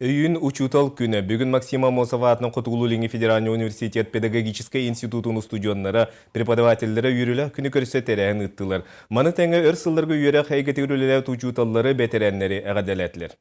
Өйүүн учуутал күнэ. Бүгүн Максим Аммосов аатынан Хотугулуу-Илиҥҥи федеральнай университет педагогическай институтун устудьуоннара, преподавателлэрэ үөрүүлээх күнү көрсө тэрээһин ыыттылар. Маны тэҥэ өр сылларга үөрэх эйгэтигэр үлэлээбит учууталлары, бэтэрээннэри эҕэрдэлээтилэр.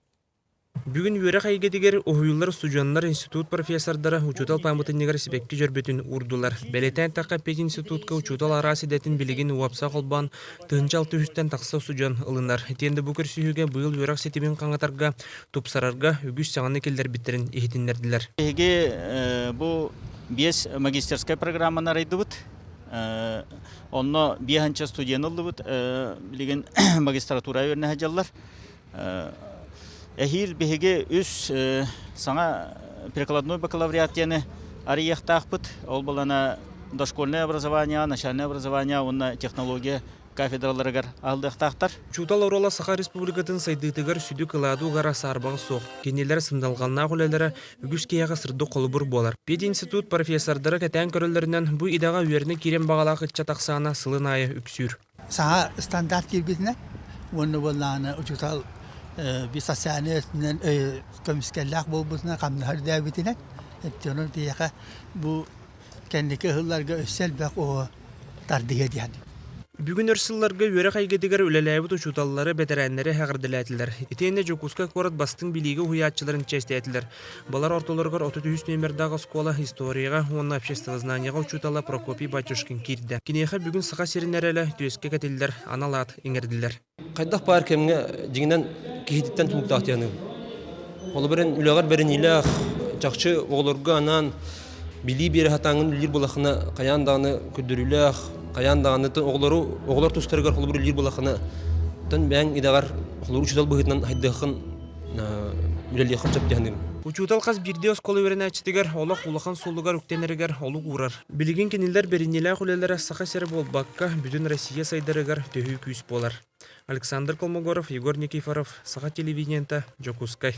Бүгүн үөрэх эйгэтигэр уһуйуллар устудьуоннар институт профессордара учуутал пааматынньыгар сибэкки дьөрбөтүн уурдулар. Бэлиэтээн эттэххэ, пединститутка учуутал араас идэтин билигин уопса холбоон 1600-тэн тахса устудьуон ылынар. Итиэннэ бу көрсүһүүгэ быйыл үөрэх ситимин хаҥатарга, тупсарарга үгүс саҥаны киллэрбиттэрин иһитиннэрдилэр. Биһиги бу биэс магистерскай программаны арыйдыбыт. Онно биэс студент ыллыбыт. Билигин магистратура үөрэнэ сылдьаллар. Эһиил биһиги үс саҥа прикладной бакалавриат диэни арыйыахтаахпыт. Ол балана дошкольное образование, начальное образование уонна технология кафедраларыгар аһыллыахтаахтар. Учуутал оруола Саха Республикатын сайдыытыгар сүдү кылааты угара саарбаҕа суох. Кинилэр сындалҕаннаах үлэлэрэ үгүс киһиэхэ сырдык холобур буолар. Пединститут профессордара кэтээн көрөллөрүнэн, бу идэҕэ үөрэнэ киирэн баҕалаах ыччат ахсаана сылын аайы үксүүр. Саҥа стандарт киирбитинэн уонна буоллаҕына учуутал биир социальнай өттүнэн көмүскэллээх буолбутунан хамнаһа үрдээбитинэн онон биһиэхэ бу кэнники ыһылларга өссө элбэх оҕо тардыһыа диэн. Бүгүн өр сылларга үөрэх эйгэтигэр үлэлээбит учууталлары, бэтэрээннэри эҕэрдэлээтилэр. Итиэннэ Дьокуускай куорат бастыҥ билиигэ уһуйааччыларын чиэстээтилэр. Балар ортолоругар 33 нүөмэрдээх оскуола историяҕа уонна обществознанияҕа учуутала Прокопий Батюшкин киирдэ. Киниэхэ бүгүн Саха сирин эрэлэ түөскэ кэтиллэр анал аат иҥэрдилэр. Хайдах баар кэмҥэ дьиҥинэн киһититтэн тутулуктаах диэным. Холобурун үлэҕэр бэриниилээх, чахчы оҕолорго анаан билии биэрэ сатааҥҥын үлэлиир буоллаххына, хайаан даҕаны көрдөрүүлээх, хайаан даҕаны оҕолору оҕолор тустарыгар холобур үлэлиир буоллаххына, тон бэйэҥ идэҕэр холобур учуутал быһыытынан хайдыаххын үлэлиэххин сөп диэхин Учуутал хас биирдии оскуола үөрэнээччитигэр олох улахан суолугар үктэнэригэр олук уурар. Билигин кинилэр бэриниилээх үлэлэрэ Саха сирэ буолбакка, бүтүн Россия сайдарыгар төһүү күүс буолар. Александр Колмогоров, Егор Никифоров, Саха телевидениета, Дьокуускай.